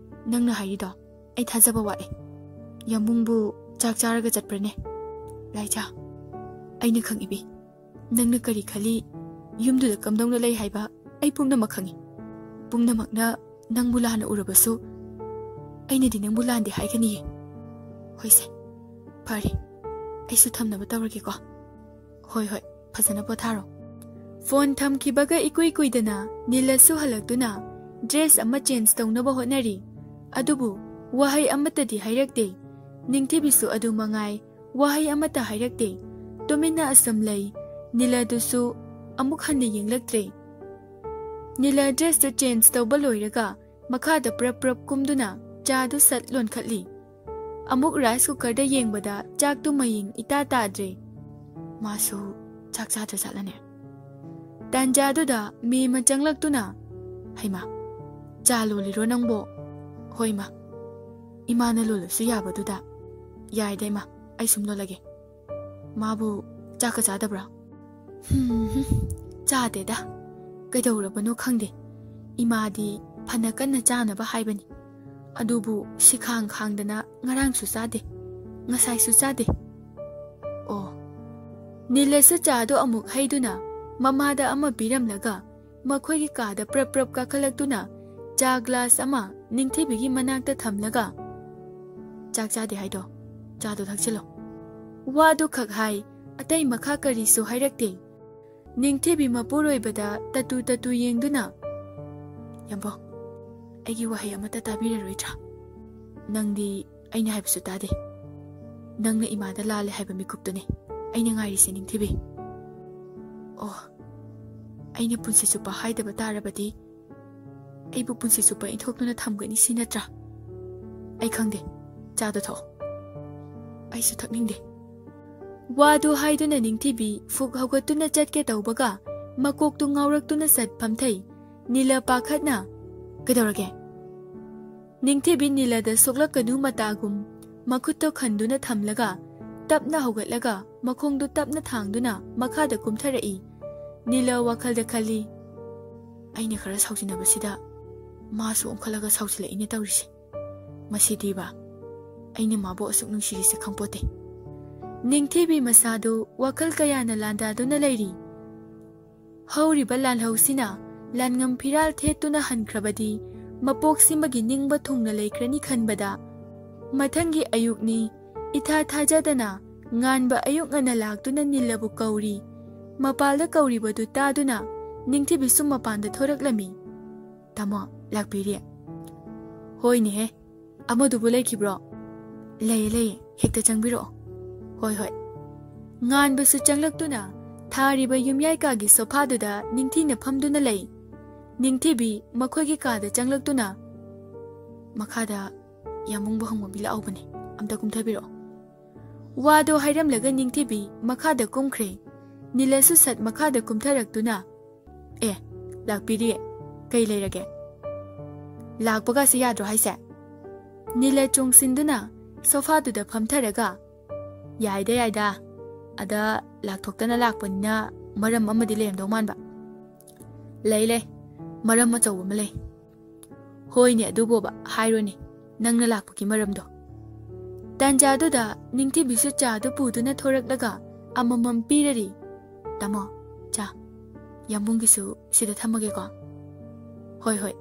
ꯅꯪꯅ ꯍꯥꯏꯔꯤꯗꯣ ꯑꯩ ꯊꯥꯖꯕ ꯋꯥꯠꯂꯦ꯫ ꯌꯥꯝꯕꯨꯡꯕꯨ ꯆꯥꯛ ꯆꯥꯔꯒ ꯆꯠꯄ꯭ꯔꯅꯦ?" "ꯂꯥꯏꯖꯥ, ꯑꯩꯅ ꯈꯪꯏ ꯕꯤ꯫ ꯅꯪꯅ ꯀꯔꯤ ꯈꯜꯂꯤ, ꯌꯨꯝꯗꯨꯗ ꯀꯝꯗꯧꯅ ꯂꯩ ꯍꯥꯏꯕ ꯑꯩ ꯄꯨꯝꯅꯃꯛ ꯈꯪꯏ꯫ ꯄꯨꯝꯅꯃꯛꯅ ꯅꯪꯕꯨ ꯂꯥꯟꯅ ꯎꯔꯕꯁꯨ, ꯑꯩꯅꯗꯤ ꯅꯪꯕꯨ ꯂꯥꯟꯗꯦ ꯍꯥꯏꯒꯅꯤꯌꯦ꯫ ꯍꯣꯏꯁꯦ, ꯐꯔꯦ, ꯑꯩꯁꯨ ꯊꯝꯅꯕ ꯇꯧꯔꯒꯦꯀꯣ꯫" "ꯍꯣꯏ, ꯍꯣꯏ, ꯐꯖꯅ ꯄꯣꯊꯥꯔꯣ꯫" ꯐꯣꯟ ꯊꯝꯈꯤꯕꯒ ꯏꯀꯨꯏ ꯀꯨꯏꯗꯅ ꯅꯤꯂꯁꯁꯨ ꯍꯜꯂꯛꯇꯨꯅ ꯗ꯭ꯔꯦꯁ ꯑꯃ ꯆꯦꯟꯖ ꯇꯧꯅꯕ ꯍꯣꯠꯅꯔꯤ꯫ ꯑꯗꯨꯕꯨ ꯋꯥꯍꯩ ꯑꯃꯠꯇꯗꯤ ꯍꯥꯏꯔꯛꯇꯦ꯫ ꯅꯤꯡꯊꯤꯕꯤꯁꯨ ꯑꯗꯨ ꯃꯉꯥꯏ, ꯋꯥꯍꯩ ꯑꯃꯠꯇ ꯍꯥꯏꯔꯛꯇꯦ꯫ ꯇꯨꯃꯤꯟꯅ ꯑꯁꯨꯝ ꯂꯩ꯫ ꯅꯤꯂꯗꯨꯁꯨ ꯑꯃꯨꯛ ꯍꯟꯅ ꯌꯦꯡꯂꯛꯇ꯭ꯔꯦ꯫ ꯅꯤꯂ ꯗ꯭ꯔꯦꯁꯇꯨ ꯆꯦꯟꯖ ꯇꯧꯕ ꯂꯣꯏꯔꯒ ꯃꯈꯥꯗ ꯄ꯭ꯔꯞ ꯄ꯭ꯔꯞ ꯀꯨꯝꯗꯨꯅ ꯆꯥꯗꯨ ꯁꯠ ꯂꯣꯟꯈꯠꯂꯤ꯫ ꯑꯃꯨꯛ ꯔꯥꯏꯁ ꯀꯨꯀꯔꯗ ꯌꯦꯡꯕꯗ ꯆꯥꯛꯇꯨ ꯃꯌꯤꯡ ꯏꯇꯥ ꯇꯥꯗ꯭ꯔꯦ꯫ ꯃꯥꯁꯨ ꯆꯥꯛ ꯆꯥꯗ꯭ꯔꯖꯥꯠꯂꯅꯦ? ꯇꯥꯟꯖꯥꯗꯨꯗ ꯃꯦꯝꯃ ꯆꯪꯂꯛꯇꯨꯅ, "ꯍꯩꯃꯥ, ꯆꯥ ꯂꯣꯜꯂꯤꯔꯣ ꯅꯪꯕꯣ?" "ꯍꯣꯏ ꯃꯥ, ꯏꯃꯥꯅ ꯂꯣꯜꯂꯁꯨ ꯌꯥꯕꯗꯨꯗ꯫ ꯌꯥꯏꯗ ꯏꯃꯥ, ꯑꯩ ꯁꯨꯝ ꯂꯣꯜꯂꯒꯦ꯫ ꯃꯥꯕꯨ ꯆꯥꯛꯀ ꯆꯥꯗꯕ꯭ꯔꯥ?" "ꯍꯨꯝ, ꯆꯥꯗꯦꯗ꯫ ꯀꯩꯗꯧꯔꯕꯅꯣ ꯈꯪꯗꯦ꯫ ꯏꯃꯥꯗꯤ ꯐꯅ ꯀꯟꯅ ꯆꯥꯅꯕ ꯍꯥꯏꯕꯅꯤ꯫ ꯑꯗꯨꯕꯨ ꯁꯤꯈꯥꯡ ꯈꯥꯡꯗꯅ ꯉꯔꯥꯡꯁꯨ ꯆꯥꯗꯦ, ꯉꯁꯥꯏꯁꯨ ꯆꯥꯗꯦ꯫" ꯑꯣ꯫ ꯅꯤꯂꯁꯨ ꯆꯥꯗꯣ ꯑꯃꯨꯛ ꯍꯩꯗꯨꯅ ꯃꯃꯥꯗ ꯑꯃ ꯄꯤꯔꯝꯂꯒ ꯃꯈꯣꯏꯒꯤ ꯀꯥꯗ ꯄ꯭ꯔꯞ ꯄ꯭ꯔꯞ ꯀꯥꯈꯠꯂꯛꯇꯨꯅ ꯆꯥ ꯒ꯭ꯂꯥꯁ ꯑꯃ ꯅꯤꯡꯊꯤꯕꯤꯒꯤ ꯃꯅꯥꯛꯇ ꯊꯝꯂꯒ, "ꯆꯥꯛ ꯆꯥꯗꯦ ꯍꯥꯏꯗꯣ, ꯆꯥꯗꯣ ꯊꯛꯆꯤꯜꯂꯣ꯫" ꯋꯥꯗꯨ ꯈꯛ ꯍꯥꯏ, ꯑꯇꯩ ꯃꯈꯥ ꯀꯔꯤꯁꯨ ꯍꯥꯏꯔꯛꯇꯦ꯫ ꯅꯤꯡꯊꯤꯕꯤ ꯃꯄꯨꯔꯣꯏꯕꯗ ꯇꯇꯨ ꯇꯇꯨ ꯌꯦꯡꯗꯨꯅ, "ꯌꯥꯝꯕꯣ, ꯑꯩꯒꯤ ꯋꯥꯍꯩ ꯑꯃꯠꯇ ꯇꯥꯕꯤꯔꯔꯣꯏꯗ꯭ꯔꯥ? ꯅꯪꯗꯤ ꯑꯩꯅ ꯍꯥꯏꯕꯁꯨ ꯇꯥꯗꯦ꯫ ꯅꯪꯅ ꯏꯃꯥꯗ ꯂꯥꯜꯂꯦ ꯍꯥꯏꯕ ꯃꯤꯀꯨꯞꯇꯨꯅꯤ ꯑꯩꯅ ꯉꯥꯏꯔꯤꯁꯦ, ꯅꯤꯡꯊꯤꯕꯤ꯫ ꯑꯣ, ꯑꯩꯅ ꯄꯨꯟꯁꯤ ꯆꯨꯞꯄ ꯍꯥꯏꯗꯕ ꯇꯥꯔꯕꯗꯤ ꯑꯩꯕꯨ ꯄꯨꯟꯁꯤ ꯆꯨꯞꯄ ꯏꯟꯊꯣꯛꯇꯨꯅ ꯊꯝꯒꯅꯤ ꯁꯤ ꯅꯠꯇ꯭ꯔꯥ? ꯑꯩ ꯈꯪꯗꯦ, ꯆꯥꯗꯣ ꯊꯛꯑꯣ꯫ ꯑꯩꯁꯨ ꯊꯛꯅꯤꯡꯗꯦ꯫" ꯋꯥꯗꯨ ꯍꯥꯏꯗꯨꯅ ꯅꯤꯡꯊꯤꯕꯤ ꯐꯨꯛ ꯍꯧꯒꯠꯇꯨꯅ ꯆꯠꯀꯦ ꯇꯧꯕꯒ ꯃꯀꯣꯛꯇꯨ ꯉꯥꯎꯔꯛꯇꯨꯅ ꯆꯠ ꯐꯝꯊꯩ꯫ ꯅꯤꯂ ꯄꯥꯈꯠꯅ, ꯀꯩꯗꯧꯔꯒꯦ? ꯅꯤꯡꯊꯤꯕꯤ ꯅꯤꯂꯗ ꯁꯣꯛꯂꯛꯀꯅꯨ ꯃꯇꯥꯒꯨꯝ ꯃꯈꯨꯠꯇꯣ ꯈꯟꯗꯨꯅ ꯊꯝꯂꯒ, ꯇꯞꯅ ꯍꯧꯒꯠꯂꯒ ꯃꯈꯣꯡꯗꯨ ꯇꯞꯅ ꯊꯥꯡꯗꯨꯅ ꯃꯈꯥꯗ ꯀꯨꯝꯊꯔꯛꯏ꯫ ꯅꯤꯂ ꯋꯥꯈꯜꯗ ꯈꯜꯂꯤ, "ꯑꯩꯅ ꯈꯔ ꯁꯥꯎꯖꯤꯟꯅꯕꯁꯤꯗ ꯃꯥꯁꯨ ꯑꯣꯟꯈꯠꯂꯒ ꯁꯥꯎꯖꯤꯜꯂꯛꯏꯅꯦ ꯇꯧꯔꯤꯁꯦ꯫ ꯃꯁꯤꯗꯤꯕ ꯑꯩꯅ ꯃꯥꯕꯨ ꯑꯁꯨꯛ ꯅꯨꯡꯁꯤꯔꯤꯁꯦ ꯈꯪꯄꯣꯠꯇꯦ꯫" ꯅꯤꯡꯊꯤꯕꯤ ꯃꯁꯥꯗꯨ ꯋꯥꯈꯜ ꯀꯌꯥꯅ ꯂꯥꯟꯗꯥꯗꯨꯅ ꯂꯩꯔꯤ꯫ ꯍꯧꯔꯤꯕ ꯂꯥꯜꯍꯧꯁꯤꯅ ꯂꯥꯟꯉꯝ ꯐꯤꯔꯥꯜ ꯊꯦꯠꯇꯨꯅ ꯍꯟꯈ꯭ꯔꯕꯗꯤ ꯃꯄꯣꯛꯁꯤꯃꯒꯤ ꯅꯤꯡꯕ ꯊꯨꯡꯅ ꯂꯩꯈ꯭ꯔꯅꯤ ꯈꯟꯕꯗ, ꯃꯊꯪꯒꯤ ꯑꯌꯨꯛꯅꯤ, ꯏꯊꯥ ꯊꯥꯖꯗꯅ ꯉꯥꯟꯕ ꯑꯌꯨꯛ ꯉꯟꯅ ꯂꯥꯛꯇꯨꯅ ꯅꯤꯂꯕꯨ ꯀꯧꯔꯤ꯫ ꯃꯄꯥꯜꯗ ꯀꯧꯔꯤꯕꯗꯨ ꯇꯥꯗꯨꯅ ꯅꯤꯡꯊꯤꯕꯤꯁꯨ ꯃꯄꯥꯟꯗ ꯊꯣꯔꯛꯂꯝꯃꯤ꯫ "ꯇꯥꯃꯣ, ꯂꯥꯛꯄꯤꯔꯦ꯫" "ꯍꯣꯏꯅꯦꯍꯦ, ꯑꯃꯗꯨꯕꯨ ꯂꯩꯈꯤꯕ꯭ꯔꯣ?" "ꯂꯩꯌꯦ, ꯂꯩꯌꯦ, ꯍꯦꯛꯇ ꯆꯪꯕꯤꯔꯛꯑꯣ꯫" "ꯍꯣꯏ, ꯍꯣꯏ꯫" ꯉꯥꯟꯕꯁꯨ ꯆꯪꯂꯛꯇꯨꯅ ꯊꯥꯔꯤꯕ ꯌꯨꯝꯌꯥꯏ ꯀꯥꯒꯤ ꯁꯣꯐꯥꯗꯨꯗ ꯅꯤꯡꯊꯤꯅ ꯐꯝꯗꯨꯅ ꯂꯩ꯫ ꯅꯤꯡꯊꯤꯕꯤ ꯃꯈꯣꯏꯒꯤ ꯀꯥꯗ ꯆꯪꯂꯛꯇꯨꯅ, "ꯃꯈꯥꯗ ꯌꯥꯝꯕꯨꯡꯕ ꯍꯪꯕ ꯃꯤ ꯂꯥꯛꯍꯧꯕꯅꯦ, ꯑꯝꯇ ꯀꯨꯝꯊꯕꯤꯔꯛꯑꯣ꯫" ꯋꯥꯗꯣ ꯍꯥꯏꯔꯝꯂꯒ ꯅꯤꯡꯊꯤꯕꯤ ꯃꯈꯥꯗ ꯀꯨꯝꯈ꯭ꯔꯦ꯫ ꯅꯤꯂꯁꯨ ꯁꯠ ꯃꯈꯥꯗ ꯀꯨꯝꯊꯔꯛꯇꯨꯅ, "ꯑꯦ, ꯂꯥꯛꯄꯤꯔꯤ꯫ ꯀꯩ ꯂꯩꯔꯒꯦ? ꯂꯥꯛꯄꯒꯁꯦ ꯌꯥꯗ꯭ꯔꯣ ꯍꯥꯏꯁꯦ?" ꯅꯤꯂ ꯆꯣꯡꯁꯤꯟꯗꯨꯅ ꯁꯣꯐꯥꯗꯨꯗ ꯐꯝꯊꯔꯒ, "ꯌꯥꯏꯗ, ꯌꯥꯏꯗ꯫ ꯑꯗ ꯂꯥꯛꯊꯣꯛꯇꯅ ꯂꯥꯛꯄꯅꯤꯅ ꯃꯔꯝ ꯑꯃꯗꯤ ꯂꯩꯔꯝꯗꯧ ꯃꯥꯟꯕ꯫" "ꯂꯩ, ꯂꯩ꯫ ꯃꯔꯝ ꯑꯆꯧꯕ ꯑꯃ ꯂꯩ꯫" "ꯍꯣꯏꯅꯦ, ꯑꯗꯨꯕꯣꯕ, ꯍꯥꯏꯔꯣꯅꯦ, ꯅꯪꯅ ꯂꯥꯛꯄꯒꯤ ꯃꯔꯝꯗꯣ꯫" ꯇꯥꯟꯖꯥꯗꯨꯗ ꯅꯤꯡꯊꯤꯕꯤꯁꯨ ꯆꯥꯗꯨ ꯄꯨꯗꯨꯅ ꯊꯣꯔꯛꯂꯒ ꯑꯃꯃꯝ ꯄꯤꯔꯔꯤ꯫ "ꯇꯥꯃꯣ, ꯆꯥ꯫ ꯌꯥꯝꯕꯨꯡꯒꯤꯁꯨ ꯁꯤꯗ ꯊꯝꯃꯒꯦꯀꯣ꯫" "ꯍꯣꯏ, ꯍꯣꯏ꯫"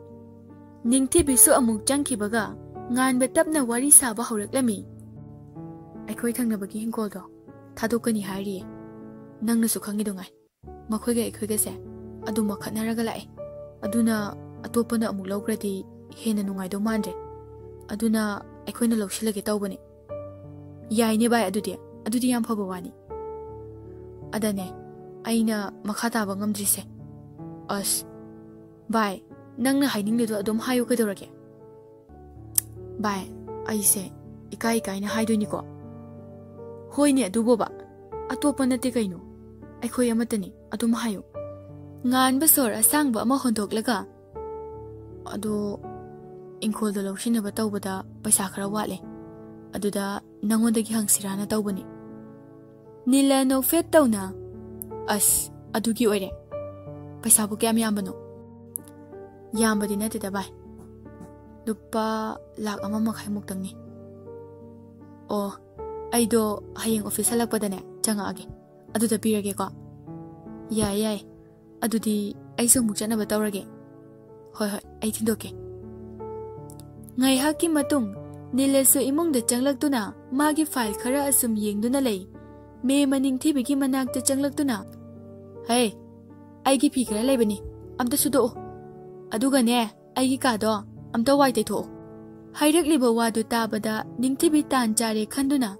ꯅꯤꯡꯊꯤꯕꯤꯁꯨ ꯑꯃꯨꯛ ꯆꯪꯈꯤꯕꯒ ꯉꯥꯟꯕ ꯇꯞꯅ ꯋꯥꯔꯤ ꯁꯥꯕ ꯍꯧꯔꯛꯂꯝꯃꯤ꯫ "ꯑꯩꯈꯣꯏ ꯊꯪꯅꯕꯒꯤ ꯍꯤꯡꯒꯣꯜꯗꯣ ꯊꯥꯗꯣꯛꯀꯅꯤ ꯍꯥꯏꯔꯤꯌꯦ꯫ ꯅꯪꯅꯁꯨ ꯈꯪꯉꯤꯗꯨꯉꯥꯏ, ꯃꯈꯣꯏꯒ ꯑꯩꯈꯣꯏꯒꯁꯦ ꯑꯗꯨꯝ ꯋꯥꯈꯠꯅꯔꯒ ꯂꯥꯛꯑꯦ꯫ ꯑꯗꯨꯅ ꯑꯇꯣꯞꯄꯅ ꯑꯃꯨꯛ ꯂꯧꯈ꯭ꯔꯗꯤ ꯍꯦꯟꯅ ꯅꯨꯡꯉꯥꯏꯗꯧ ꯃꯥꯟꯗ꯭ꯔꯦ꯫ ꯑꯗꯨꯅ ꯑꯩꯈꯣꯏꯅ ꯂꯧꯁꯤꯜꯂꯒꯦ ꯇꯧꯕꯅꯦ꯫" "ꯌꯥꯏꯅꯦ ꯚꯥꯏ, ꯑꯗꯨꯗꯤ, ꯑꯗꯨꯗꯤ ꯌꯥꯝ ꯐꯕ ꯋꯥꯅꯤ꯫ ꯑꯗꯅꯦ, ꯑꯩꯅ ꯃꯈꯥ ꯇꯥꯕ ꯉꯝꯗ꯭ꯔꯤꯁꯦ꯫" "ꯑꯁ, ꯚꯥꯏ, ꯅꯪꯅ ꯍꯥꯏꯅꯤꯡꯂꯤꯗꯣ ꯑꯗꯨꯝ ꯍꯥꯏꯌꯨ, ꯀꯩꯗꯧꯔꯒꯦ?" "ꯚꯥꯏ, ꯑꯩꯁꯦ ꯏꯀꯥꯏ ꯏꯀꯥꯏꯅ ꯍꯥꯏꯗꯣꯏꯅꯤꯀꯣ꯫" "ꯍꯣꯏꯅꯦ ꯑꯗꯨꯕꯣꯕ, ꯑꯇꯣꯞꯄ ꯅꯠꯇꯦ ꯀꯩꯅꯣ, ꯑꯩꯈꯣꯏ ꯑꯃꯠꯇꯅꯤ, ꯑꯗꯨꯝ ꯍꯥꯏꯌꯨ꯫" ꯉꯥꯟꯕ ꯁꯣꯔ ꯑꯁꯥꯡꯕ ꯑꯃ ꯍꯣꯟꯗꯣꯛꯂꯒ, ꯑꯗꯣ ꯏꯪꯈꯣꯜꯗꯣ ꯂꯧꯁꯤꯟꯅꯕ ꯇꯧꯕꯗ ꯄꯩꯁꯥ ꯈꯔ ꯋꯥꯠꯂꯦ꯫ ꯑꯗꯨꯗ ꯅꯪꯉꯣꯟꯗꯒꯤ ꯍꯪꯁꯤꯔꯥꯅ ꯇꯧꯕꯅꯤ꯫ ꯅꯤꯂ ꯅꯣꯛꯐꯦꯠ ꯇꯧꯅ, "ꯑꯁ, ꯑꯗꯨꯒꯤ ꯑꯣꯏꯔꯦ꯫ ꯄꯩꯁꯥꯕꯨ ꯀꯌꯥꯝ ꯌꯥꯝꯕꯅꯣ?" "ꯌꯥꯝꯕꯗꯤ ꯅꯠꯇꯦꯗ ꯚꯥꯏ, ꯂꯨꯄꯥ ꯂꯥꯛ ꯑꯃ ꯃꯈꯥꯏꯃꯨꯛꯇꯪꯅꯤ꯫ ꯑꯣ, ꯑꯩꯗꯣ ꯍꯌꯦꯡ ꯑꯣꯐꯤꯁ ꯍꯜꯂꯛꯄꯗꯅꯦ ꯆꯪꯉꯛꯑꯒꯦ, ꯑꯗꯨꯗ ꯄꯤꯔꯒꯦꯀꯣ?" "ꯌꯥꯏ, ꯌꯥꯏ꯫ ꯑꯗꯨꯗꯤ ꯑꯩꯁꯨ ꯑꯃꯨꯛ ꯆꯠꯅꯕ ꯇꯧꯔꯒꯦ꯫" "ꯍꯣꯏ, ꯍꯣꯏ, ꯑꯩ ꯊꯤꯟꯗꯣꯛꯀꯦ꯫" ꯉꯥꯏꯍꯥꯛꯀꯤ ꯃꯇꯨꯡ ꯅꯤꯂꯁꯨ ꯏꯃꯨꯡꯗ ꯆꯪꯂꯛꯇꯨꯅ ꯃꯥꯒꯤ ꯐꯥꯏꯜ ꯈꯔ ꯑꯁꯨꯝ ꯌꯦꯡꯗꯨꯅ ꯂꯩ꯫ ꯃꯦꯝꯃ ꯅꯤꯡꯊꯤꯕꯤꯒꯤ ꯃꯅꯥꯛꯇ ꯆꯪꯂꯛꯇꯨꯅ, "ꯍꯦ, ꯑꯩꯒꯤ ꯐꯤ ꯈꯔ ꯂꯩꯕꯅꯤ, ꯑꯝꯇ ꯁꯨꯗꯣꯛꯎ꯫ ꯑꯗꯨꯒꯅꯦ, ꯑꯩꯒꯤ ꯀꯥꯗꯣ ꯑꯝꯇ ꯋꯥꯏ ꯇꯩꯊꯣꯛꯎ꯫" ꯍꯥꯏꯔꯛꯂꯤꯕ ꯋꯥꯗꯨ ꯇꯥꯕꯗ ꯅꯤꯡꯊꯤꯕꯤ ꯇꯥꯟ ꯆꯥꯔꯦ ꯈꯟꯗꯨꯅ,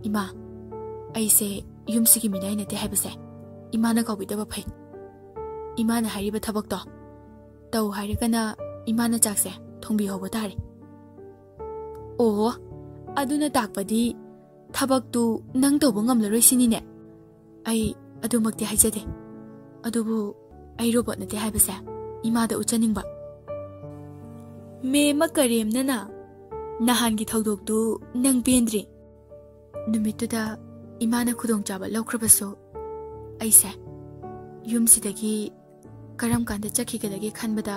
"ꯏꯃꯥ, ꯑꯩꯁꯦ ꯌꯨꯝꯁꯤꯒꯤ ꯃꯤꯅꯥꯏ ꯅꯠꯇꯦ ꯍꯥꯏꯕꯁꯦ ꯏꯃꯥꯅ ꯀꯥꯎꯕꯤꯗꯕ ꯐꯩ꯫ ꯏꯃꯥꯅ ꯍꯥꯏꯔꯤꯕ ꯊꯕꯛꯇꯣ ꯇꯧ ꯍꯥꯏꯔꯒꯅ ꯏꯃꯥꯅ ꯆꯥꯛꯁꯦ ꯊꯣꯡꯕꯤꯍꯧꯕ ꯇꯥꯔꯦ꯫" "ꯑꯣ, ꯑꯗꯨꯅ ꯇꯥꯛꯄꯗꯤ ꯊꯕꯛꯇꯨ ꯅꯪ ꯇꯧꯕ ꯉꯝꯂꯔꯣꯏ ꯁꯤꯅꯤꯅꯦ?" "ꯑꯩ ꯑꯗꯨꯃꯛꯇꯤ ꯍꯥꯏꯖꯗꯦ꯫ ꯑꯗꯨꯕꯨ ꯑꯩ ꯔꯣꯕꯣꯠ ꯅꯠꯇꯦ ꯍꯥꯏꯕꯁꯦ ꯏꯃꯥꯗ ꯎꯠꯆꯅꯤꯡꯕ꯫" "ꯃꯦꯝꯃ ꯀꯔꯦꯝꯅꯅ ꯅꯍꯥꯟꯒꯤ ꯊꯧꯗꯣꯛꯇꯨ ꯅꯪ ꯄꯦꯟꯗ꯭ꯔꯤ꯫ ꯅꯨꯃꯤꯠꯇꯨꯗ ꯏꯃꯥꯅ ꯈꯨꯗꯣꯡꯆꯥꯕ ꯂꯧꯈ꯭ꯔꯕꯁꯨ ꯑꯩꯁꯦ ꯌꯨꯝꯁꯤꯗꯒꯤ ꯀꯔꯝ ꯀꯥꯟꯗ ꯆꯠꯈꯤꯒꯗꯒꯦ ꯈꯟꯕꯗ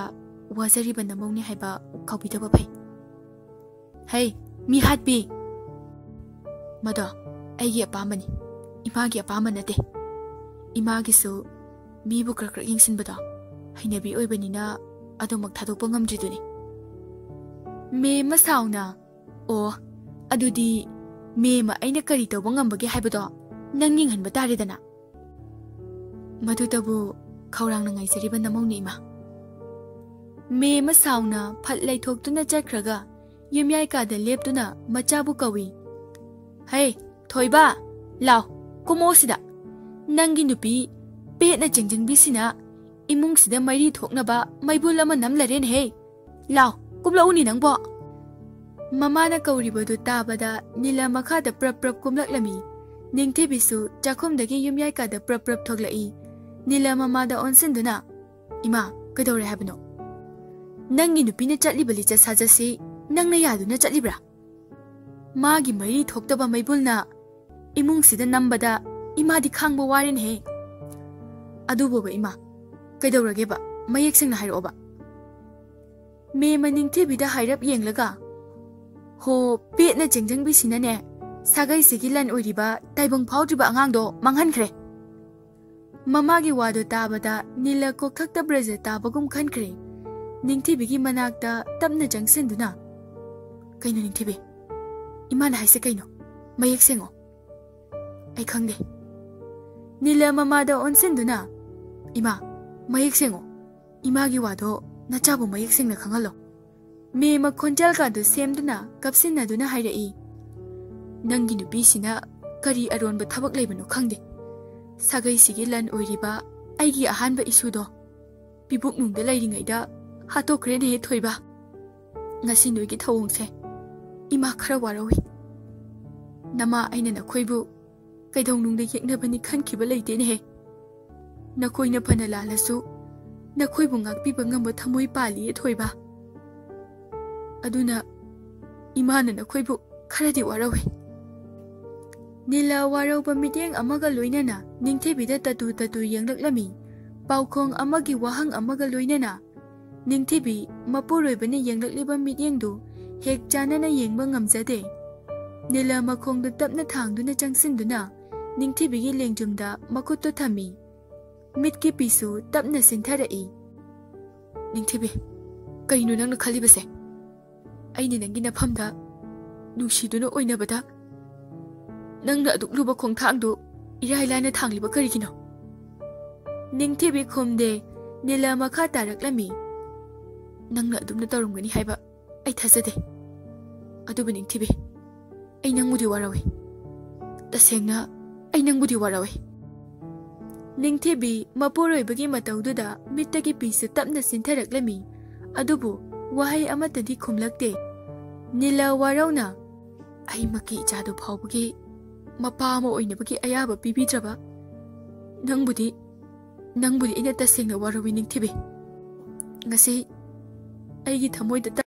ꯋꯥꯖꯔꯤꯕ ꯅꯃꯧꯅꯤ ꯍꯥꯏꯕ ꯀꯥꯎꯕꯤꯗꯕ ꯐꯩ꯫" "ꯍꯩ, ꯃꯤ ꯍꯥꯠꯄꯤ! ꯃꯗꯣ ꯑꯩꯒꯤ ꯑꯄꯥꯝꯕꯅꯤ, ꯏꯃꯥꯒꯤ ꯑꯄꯥꯝꯕ ꯅꯠꯇꯦ꯫ ꯏꯃꯥꯒꯤꯁꯨ ꯃꯤꯕꯨ ꯀ꯭ꯔꯛ ꯀ꯭ꯔꯛ ꯌꯦꯡꯁꯤꯟꯕꯗꯣ ꯍꯩꯅꯕꯤ ꯑꯣꯏꯕꯅꯤꯅ ꯑꯗꯨꯃꯛ ꯊꯥꯗꯣꯛꯄ ꯉꯝꯗ꯭ꯔꯤꯗꯨꯅꯤ꯫" ꯃꯦꯝꯃ ꯁꯥꯎꯅ, "ꯑꯣ, ꯑꯗꯨꯗꯤ ꯃꯦꯝꯃ ꯑꯩꯅ ꯀꯔꯤ ꯇꯧꯕ ꯉꯝꯕꯒꯦ ꯍꯥꯏꯕꯗꯣ ꯅꯪ ꯌꯦꯡꯍꯟꯕ ꯇꯥꯔꯦꯗꯅ꯫" "ꯃꯗꯨꯇꯕꯨ ꯈꯧꯔꯥꯡꯅ ꯉꯥꯏꯖꯔꯤꯕ ꯅꯃꯧꯅꯤ, ꯏꯃꯥ꯫" ꯃꯦꯝꯃ ꯁꯥꯎꯅ ꯐꯠ ꯂꯩꯊꯣꯛꯇꯨꯅ ꯆꯠꯈ꯭ꯔꯒ ꯌꯨꯝꯌꯥꯏ ꯀꯥꯗ ꯂꯦꯞꯇꯨꯅ ꯃꯆꯥꯕꯨ ꯀꯧꯏ꯫ "ꯍꯩ, ꯊꯣꯏꯕ, ꯂꯥꯎ, ꯀꯨꯝꯃꯛꯑꯣ ꯁꯤꯗ꯫ ꯅꯪꯒꯤ ꯅꯨꯄꯤ ꯄꯦꯠꯅ ꯆꯦꯡꯖꯪꯕꯤꯁꯤꯅ ꯏꯃꯨꯡꯁꯤꯗ ꯃꯩꯔꯤ ꯊꯣꯛꯅꯕ ꯃꯩꯕꯨꯜ ꯑꯃ ꯅꯝꯂꯔꯦꯅꯦꯍꯦ꯫ ꯂꯥꯎ, ꯀꯨꯝꯂꯛꯎꯅꯤ ꯅꯪꯕꯣ꯫" ꯃꯃꯥꯅ ꯀꯧꯔꯤꯕꯗꯨ ꯇꯥꯕꯗ ꯅꯤꯂ ꯃꯈꯥꯗ ꯄ꯭ꯔꯞ ꯄ꯭ꯔꯞ ꯀꯨꯝꯂꯛꯂꯝꯃꯤ꯫ ꯅꯤꯡꯊꯤꯕꯤꯁꯨ ꯆꯥꯛꯈꯨꯝꯗꯒꯤ ꯌꯨꯝꯌꯥꯏ ꯀꯥꯗ ꯄ꯭ꯔꯞ ꯄ꯭ꯔꯞ ꯊꯣꯛꯂꯛꯏ꯫ ꯅꯤꯂ ꯃꯃꯥꯗ ꯑꯣꯟꯁꯤꯟꯗꯨꯅ, "ꯏꯃꯥ, ꯀꯩꯗꯧꯔꯦ ꯍꯥꯏꯕꯅꯣ?" ꯅꯪꯒꯤ ꯅꯨꯄꯤꯅ ꯆꯠꯂꯤꯕ ꯂꯤꯆꯠ ꯁꯥꯖꯠꯁꯤ ꯅꯪꯅ ꯌꯥꯗꯨꯅ ꯆꯠꯂꯤꯕ꯭ꯔꯥ? ꯃꯥꯒꯤ ꯃꯔꯤ ꯊꯣꯛꯇꯕ ꯃꯩꯕꯨꯜꯅ ꯏꯃꯨꯡꯁꯤꯗ ꯅꯝꯕꯗ ꯏꯃꯥꯗꯤ ꯈꯥꯡꯕ ꯋꯥꯔꯦꯅꯦꯍꯦ꯫ ꯑꯗꯨꯕꯣꯕ ꯏꯃꯥ, ꯀꯩꯗꯧꯔꯒꯦꯕ? ꯃꯌꯦꯛ ꯁꯦꯡꯅ ꯍꯥꯏꯔꯛꯑꯣꯕ꯫ ꯃꯦꯝꯃ ꯅꯤꯡꯊꯤꯕꯤꯗ ꯍꯥꯏꯔꯞ ꯌꯦꯡꯂꯒ, "ꯍꯣ, ꯄꯦꯠꯅ ꯆꯦꯡꯖꯪꯕꯤꯁꯤꯅꯅꯦ, ꯁꯥꯒꯩꯁꯤꯒꯤ ꯂꯟ ꯑꯣꯏꯔꯤꯕ ꯇꯥꯏꯕꯪ ꯐꯥꯎꯗ꯭ꯔꯤꯕ ꯑꯉꯥꯡꯗꯣ ꯃꯥꯡꯍꯟꯈ꯭ꯔꯦ꯫" ꯃꯃꯥꯒꯤ ꯋꯥꯗꯣ ꯇꯥꯕꯗ ꯅꯤꯂ ꯀꯣꯛꯊꯛꯇ ꯕ꯭ꯔꯖ ꯇꯥꯕꯒꯨꯝ ꯈꯟꯈ꯭ꯔꯦ꯫ ꯅꯤꯡꯊꯤꯕꯤꯒꯤ ꯃꯅꯥꯛꯇ ꯇꯞꯅ ꯆꯪꯁꯤꯟꯗꯨꯅ, "ꯀꯩꯅꯣ ꯅꯤꯡꯊꯤꯕꯤ? ꯏꯃꯥꯅ ꯍꯥꯏꯁꯦ ꯀꯩꯅꯣ? ꯃꯌꯦꯛ ꯁꯦꯡꯉꯣ꯫" "ꯑꯩ ꯈꯪꯗꯦ꯫" ꯅꯤꯂ ꯃꯃꯥꯗ ꯑꯣꯟꯁꯤꯟꯗꯨꯅ, "ꯏꯃꯥ, ꯃꯌꯦꯛ ꯁꯦꯡꯉꯣ꯫ ꯏꯃꯥꯒꯤ ꯋꯥꯗꯣ ꯅꯆꯥꯕꯨ ꯃꯌꯦꯛ ꯁꯦꯡꯅ ꯈꯪꯍꯜꯂꯣ꯫" ꯃꯦꯝꯃ ꯈꯣꯟꯖꯦꯜꯒꯗꯨ ꯁꯦꯝꯗꯨꯅ ꯀꯞꯁꯤꯟꯅꯗꯨꯅ ꯍꯥꯏꯔꯛꯏ, "ꯅꯪꯒꯤ ꯅꯨꯄꯤꯁꯤꯅ ꯀꯔꯤ ꯑꯔꯣꯟꯕ ꯊꯕꯛ ꯂꯩꯕꯅꯣ ꯈꯪꯗꯦ꯫ ꯁꯥꯒꯩꯁꯤꯒꯤ ꯂꯟ ꯑꯣꯏꯔꯤꯕ ꯑꯩꯒꯤ ꯑꯍꯥꯟꯕ ꯏꯁꯨꯗꯣ ꯄꯤꯕꯨꯛꯅꯨꯡꯗ ꯂꯩꯔꯤꯉꯩꯗ ꯍꯥꯠꯇꯣꯛꯈ꯭ꯔꯦꯅꯦꯍꯦ ꯊꯣꯏꯕ꯫ ꯉꯁꯤ ꯅꯣꯏꯒꯤ ꯊꯧꯑꯣꯡꯁꯦ ꯏꯃꯥ ꯈꯔ ꯋꯥꯔꯧꯏ꯫ ꯅꯃꯥ ꯑꯩꯅ ꯅꯈꯣꯏꯕꯨ ꯀꯩꯗꯧꯅꯨꯡꯗ ꯌꯦꯛꯅꯕꯅꯤ ꯈꯟꯈꯤꯕ ꯂꯩꯇꯦꯅꯦꯍꯦ꯫ ꯅꯈꯣꯏꯅ ꯐꯅ ꯂꯥꯜꯂꯁꯨ ꯅꯈꯣꯏꯕꯨ ꯉꯥꯛꯄꯤꯕ ꯉꯝꯕ ꯊꯃꯣꯏ ꯄꯥꯜꯂꯤꯌꯦ ꯊꯣꯏꯕ꯫ ꯑꯗꯨꯅ ꯏꯃꯥꯅ ꯅꯈꯣꯏꯕꯨ ꯈꯔꯗꯤ ꯋꯥꯔꯧꯏ꯫" ꯅꯤꯂ ꯋꯥꯔꯧꯕ ꯃꯤꯠꯌꯦꯡ ꯑꯃꯒ ꯂꯣꯏꯅꯅ ꯅꯤꯡꯊꯤꯕꯤꯗ ꯇꯇꯨ ꯇꯇꯨ ꯌꯦꯡꯂꯛꯂꯝꯃꯤ꯫ ꯄꯥꯎꯈꯣꯡ ꯑꯃꯒꯤ ꯋꯥꯍꯪ ꯑꯃꯒ ꯂꯣꯏꯅꯅ ꯅꯤꯡꯊꯤꯕꯤ ꯃꯄꯨꯔꯣꯏꯕꯅ ꯌꯦꯡꯂꯛꯂꯤꯕ ꯃꯤꯠꯌꯦꯡꯗꯨ ꯍꯦꯛ ꯆꯥꯟꯅꯅ ꯌꯦꯡꯕ ꯉꯝꯖꯗꯦ꯫ ꯅꯤꯂ ꯃꯈꯣꯡꯗꯨ ꯇꯞꯅ ꯊꯥꯡꯗꯨꯅ ꯆꯪꯁꯤꯟꯗꯨꯅ ꯅꯤꯡꯊꯤꯕꯤꯒꯤ ꯂꯦꯡꯖꯨꯝꯗ ꯃꯈꯨꯠꯇꯨ ꯊꯝꯃꯤ꯫ ꯃꯤꯠꯀꯤ ꯄꯤꯁꯨ ꯇꯞꯅ ꯁꯤꯟꯊꯔꯛꯏ꯫ "ꯅꯤꯡꯊꯤꯕꯤ, ꯀꯔꯤꯅꯣ ꯅꯪꯅ ꯈꯜꯂꯤꯕꯁꯦ? ꯑꯩꯅ ꯅꯪꯒꯤ ꯅꯐꯝꯗ ꯅꯨꯡꯁꯤꯗꯨꯅ ꯑꯣꯏꯅꯕꯗ ꯅꯪꯅ ꯑꯗꯨꯛ ꯂꯨꯕ ꯈꯣꯡꯊꯥꯡꯗꯨ ꯏꯔꯥꯏ ꯂꯥꯏꯅ ꯊꯥꯡꯂꯤꯕ ꯀꯔꯤꯒꯤꯅꯣ?" ꯅꯤꯡꯊꯤꯕꯤ ꯈꯨꯝꯗꯦ꯫ ꯅꯤꯂ ꯃꯈꯥ ꯇꯥꯔꯛꯂꯝꯃꯤ, "ꯅꯪꯅ ꯑꯗꯨꯝꯅ ꯇꯧꯔꯝꯒꯅꯤ ꯍꯥꯏꯕ ꯑꯩ ꯊꯥꯖꯗꯦ꯫ ꯑꯗꯨꯕꯨ ꯅꯤꯡꯊꯤꯕꯤ, ꯑꯩ ꯅꯪꯕꯨꯗꯤ ꯋꯥꯔꯧꯏ꯫ ꯇꯁꯦꯡꯅ ꯑꯩ ꯅꯪꯕꯨꯗꯤ ꯋꯥꯔꯧꯏ꯫" ꯅꯤꯡꯊꯤꯕꯤ ꯃꯄꯨꯔꯣꯏꯕꯒꯤ ꯃꯇꯧꯗꯨꯗ ꯃꯤꯠꯇꯒꯤ ꯄꯤꯁꯨ ꯇꯞꯅ ꯆꯤꯟꯊꯔꯛꯂꯝꯃꯤ꯫ ꯑꯗꯨꯕꯨ ꯋꯥꯍꯩ ꯑꯃꯠꯇꯗꯤ ꯈꯨꯝꯂꯛꯇꯦ꯫ ꯅꯤꯂ ꯋꯥꯔꯧꯅ, "ꯑꯩꯃꯛꯀꯤ ꯏꯆꯥꯗꯨ ꯐꯥꯎꯕꯒꯤ ꯃꯄꯥ ꯑꯃ ꯑꯣꯏꯅꯕꯒꯤ ꯑꯌꯥꯕ ꯄꯤꯕꯤꯗ꯭ꯔꯕ ꯅꯪꯕꯨꯗꯤ, ꯅꯪꯕꯨꯗꯤ ꯑꯩꯅ ꯇꯁꯦꯡꯅ ꯋꯥꯔꯧꯏ ꯅꯤꯡꯊꯤꯕꯤ꯫ ꯉꯁꯤ ꯑꯩꯒꯤ ꯊꯃꯣꯏꯗ